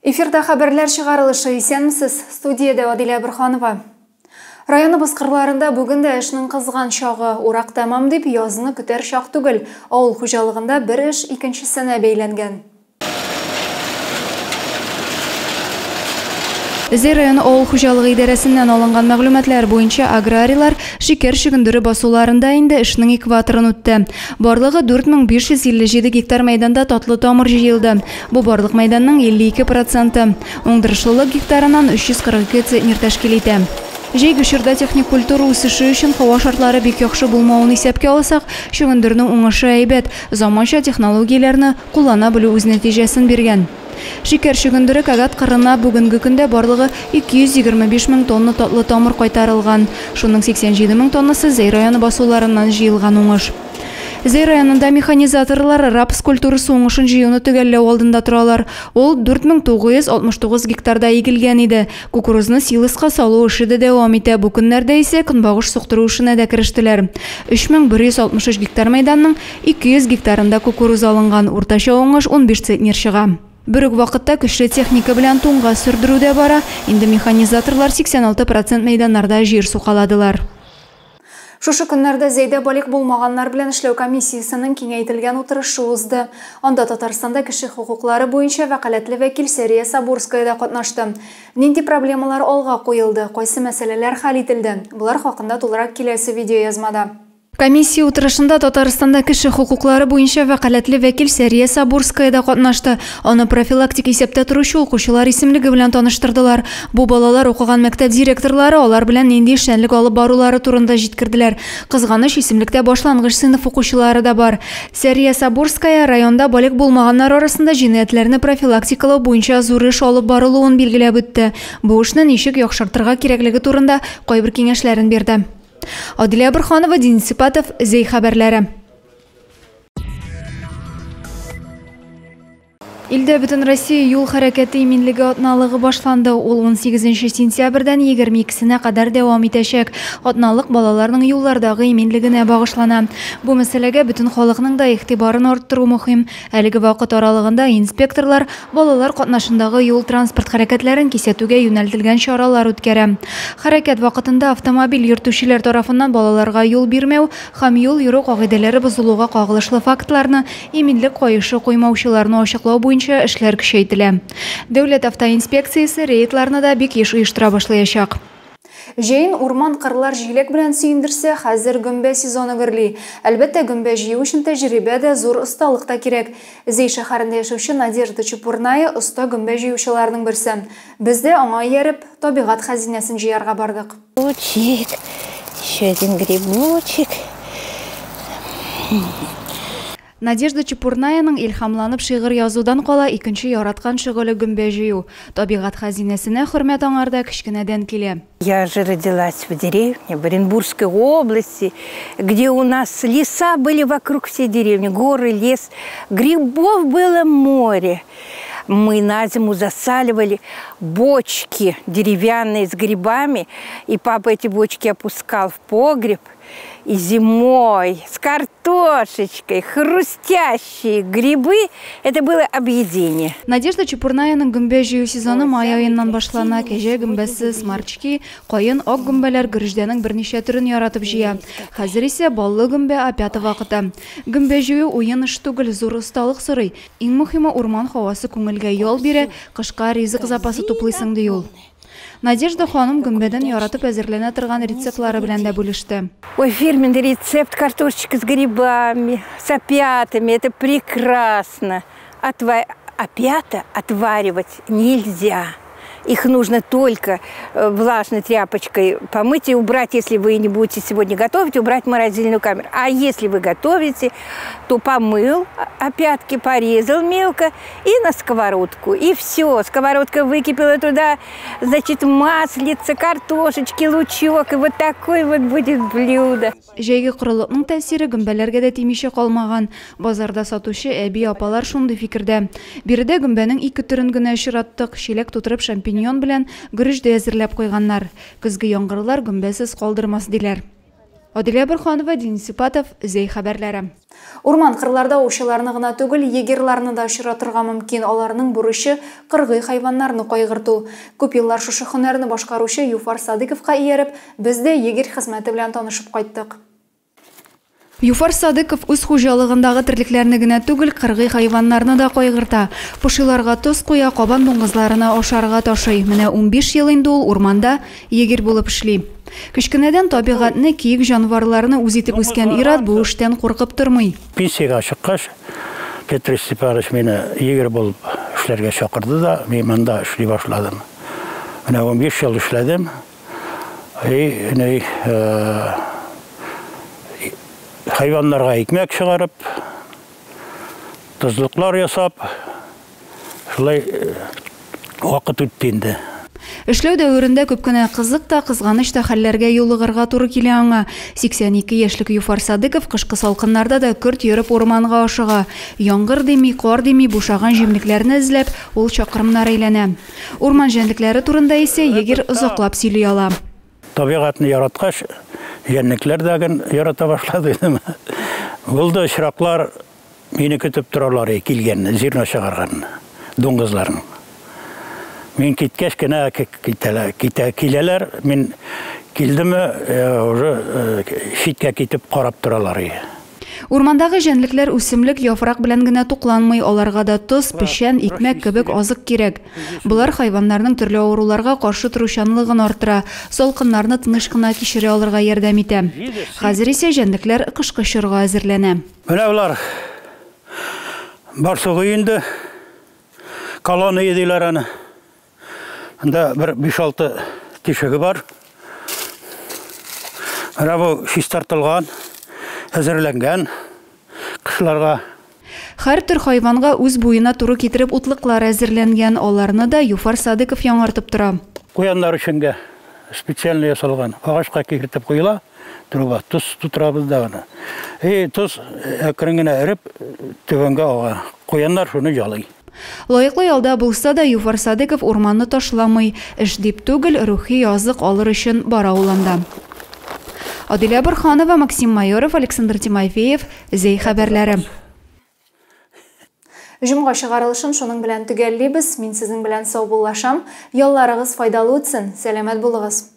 Эфирда хәбәрләр чыгарылышы. Исәнмесез. Студиядә Адилә Борһанова. Районыбыз кырларында бүген дә эшнең кызган чагы. Урак тәмам дип, язны көтәр чак түгел. Авыл хуҗалыгында бер эш икенчесенә бәйләнгән. Зәй районы авыл хуҗалыгы идарәсеннән алынган мәгълүматлар буенча аграрийлар шикәр чөгендере басуларында инде эшнең экваторын үтте. Барлыгы 4557 гектар мәйданда татлы тамыр җыелды. Бу барлык мәйданның 52 проценты. Уңдырышлылык гектарыннан 342 центнер тәшкил итә. Җәйге чорда техник культура үсеше өчен һава шартлары бик яхшы булмавын исәпкә алсак, чөгендернең уңышы әйбәт. Заманча технологияләрне куллана белү үз нәтиҗәсен биргән. Шикәр чөгендере кагат кырына бүгенге көндә барлыгы 225 мең тонна татлы тамыр кайтарылган. Шуның 87 мең тоннасы Зәй районы басуларыннан җыелган уңыш. Зәй районында механизаторлар рапс культурасы уңышын җыюны төгәлләү алдында торалар. Ул 4969 гектарда игелгән иде. Кукурузны силоска салу эше дә дәвам итә. Бу көннәрдә исә көнбагыш суктыру эшенә дә керештеләр. 3163 гектар мәйданның 200 гектарында кукуруз алынган. Уртача уңыш 15 центнер чыга. Бер үк вакытта көчле техника белән туңга сөрдерү дә бара. Инде механизаторлар 86% мәйданнарда җир сукаладылар. Шушы көннәрдә Зәйдә балигъ булмаганнар белән эшләү комиссиясенең киңәйтелгән утырышы узды. Анда Татарстанда кеше хокуклары буенча вәкаләтле вәкил Сәрия Сабурская да катнашты. Нинди проблемалар алга куелды, кайсы мәсьәләләр хәл ителде? Болар хакында тулырак киләсе видеоязмада. Комиссия утырышында Татарстанда кеше хокуклары буенча вәкаләтле вәкил Сәрия Сабурская да катнашты. Аны профилактик исәптә торучы укучылар исемлеге белән таныштырдылар. Бу балалар укыган мәктәп директорлары алар белән нинди эшчәнлек алып барулары турында җиткерделәр. Кызганыч, исемлектә башлангыч сыйныф укучылары да бар. Сәрия Сабурская районда балигъ булмаганнар арасында җинаятьләрне профилактикалау буенча зур эш алып барылуын билгеләп үтте. Бу эшне ничек яхшыртырга кирәклеге турында кайбер киңәшләрен бирде. Адилә Борһанова, Денис Сипатов, Зәй хәбәрләре. Илдә бөтен Россия юл хәрәкәте иминлеге атналыгы башланды. Ул 18 сентябрьдән 22-сенә кадәр дәвам итәчәк. Атналык балаларның юллардагы иминлегенә багышлана. Бу мәсьәләгә бөтен халыкның да игътибарын арттыру мөһим. Әлеге вакыт аралыгында инспекторлар балалар катнашындагы юл транспорт хәрәкәтләрен кисәтүгә юнәлтелгән чаралар үткәрә. Хәрәкәт вакытында автомобиль йөртүчеләр тарафыннан балаларга юл бирмәү һәм юл йөрү кагыйдәләре бозылуга кагылышлы фактларны, иминлек каешы куймаучыларны ачыклау буенча эшләр көчәйтелә. Дәүләт автоинспекциясе рейдларны да бик еш оештыра башлаячак. Җәен урман кырлар җиләк белән сөендерсә, хәзер гөмбә сезоны гөрли. Әлбәттә, гөмбә җыю өчен тәҗрибә дә, зур осталык та кирәк. Зәй шәһәрендә яшәүче Надежда Чепурная оста гөмбә җыючыларның берсе. Без дә аңа ияреп, табигать хәзинәсен җыярга бардык. Грибочек, еще один грибочек. Надежда Чепурнаяның илһамланып шигырь язудан кала икенче яраткан шөгыле гөмбә җыю. Табигать хәзинәсенә хөрмәт аңарда кечкенәдән килә. Я же родилась в деревне, в Оренбургской области, где у нас леса были вокруг всей деревни, горы, лес, грибов было море. Мы на зиму засаливали бочки деревянные с грибами, и папа эти бочки опускал в погреб. И зимой с картошечкой, хрустящие грибы, это было объедение. Надежда Чепурнаяның гөмбә җыю сезоны май аеннан башлана. Кәҗә гөмбәсе, сморчки, каен, ак гөмбәләр гөрҗдәнең берничә төрен яратып җыя. Хәзер исә баллы гөмбә опята вакыты. Гөмбә җыю уен эш түгел, зур осталык сорый. Иң мөһиме, урман һавасы күңелгә ял бирә, кышка ризык запасы туплыйсың, ди ул. Надежда ханым гөмбәдән яратып әзерләнә торган рецептлары белән дә бүлеште. Ой, фирменный рецепт картошечка с грибами, с опятами, это прекрасно. Опята отваривать нельзя. Их нужно только влажной тряпочкой помыть и убрать, если вы не будете сегодня готовить, убрать в морозильную камеру. А если вы готовите, то помыл опятки, порезал мелко и на сковородку. И все, сковородка выкипела туда, значит, маслица, картошечки, лучок. И вот такое вот будет блюдо. Җәйге корылыкның тәэсире гөмбәләргә дә тимичә калмаган. Базарда сатучы әби апалар шундый фикердә. Биредә гөмбәнең ике төрен генә очраттык. Чиләк тутырып шампиньон белән гөрөҗ дә әзерләп куйганнар. Көзге яңгырлар гөмбәсез калдырмас диләр. Адилә Борһанова, Денис Ипатов, Зәй хәбәрләре. Урман-кырларда аучыларны гына түгел, егерьларны да очратырга мөмкин. Аларның бурычы кыргый хайваннарны кайгырту. Күп еллар шушы һөнәрне башкаручы Юфар Садыковка ияреп, без дә егерь хезмәте белән танышып кайттык. Юфар Садыков үз хуҗалыгындагы терлекләрне генә түгел, кыргый хайваннарны да кайгырта. Пошиларга тоз куя, кабан дуңгызларына ашарга ташый. Менә 15 ел инде ул урманда егерь булып эшли. Кечкенәдән табигатьне, киек җанварларны үз итеп үскән ир-ат бу эштән куркып тормый. Пенсиягә чыккач, Петр Степанович мине егерь булып эшләргә чакырды да, мин монда эшли башладым. Менә 15 ел эшләдем. И, ни, хайваннарга икмәк чыгарып, тозлыклар ясап, шулай вакыт үтте инде. Эшләү дәверендә күп кенә кызык та, кызганыч та хәлләргә юлыгырга туры килә аңа. 82 яшьлек Юфар Садыков кышкы салкыннарда да көрт йөреп урманга ашыга. Яңгыр дими, кар дими, бушаган җимлекләрне эзләп, ул чакрымнар әйләнә. Урман җәнлекләре турында исә егерь озаклап сөйли ала. Табигатьне яраткач, җәнлекләр дә ген ярата башлады. Булды очраклар, мине көтеп торалар килгәнне, зерно чыгарган дуңгызларның. Мин киткәч кенә китәләр, китә киләләр. Мин килдеме, уже читкә китеп карап торалар. Урмандагы җәнлекләр үсемлек, яфрак белән генә тукланмый, аларга да тоз, печән, икмәк кебек азык кирәк. Болар хайваннарның төрле авыруларга каршы торучанлыгын арттыра, салкыннарны тыныч кына кичерә алырга ярдәм итә. Хәзер исә җәнлекләр кышкы чорга әзерләнә. Менә болар барсугы инде, колония диләр аны. Анда бер 5-6 тишеге бар. Менә бу чистартылган, әзерләнгән кышларга. Һәр төр хайванга үз буена туры китереп утлыклар әзерләнгән, аларны да Юфар Садыков яңартып тора. Куяннар өчен специально ясалган агачка кертеп куела труба, тоз тутырабыз да аны. И тоз әкрен генә эреп түбәнгә ага. Куяннар шуны ялый. Лаеклы ялда булса да Юфар Садыков урманны ташламый. Эш дип түгел, рухи язык алыр өчен бара ул анда. Адилә Борһанова, Максим Майоров, Александр Тимофеев, Зәй хәбәрләре. Җомга чыгарылышын шуның белән төгәллибез. Мин сезнең белән саубуллашам. Ялларыгыз файдалы үтсен. Сәламәт булыгыз.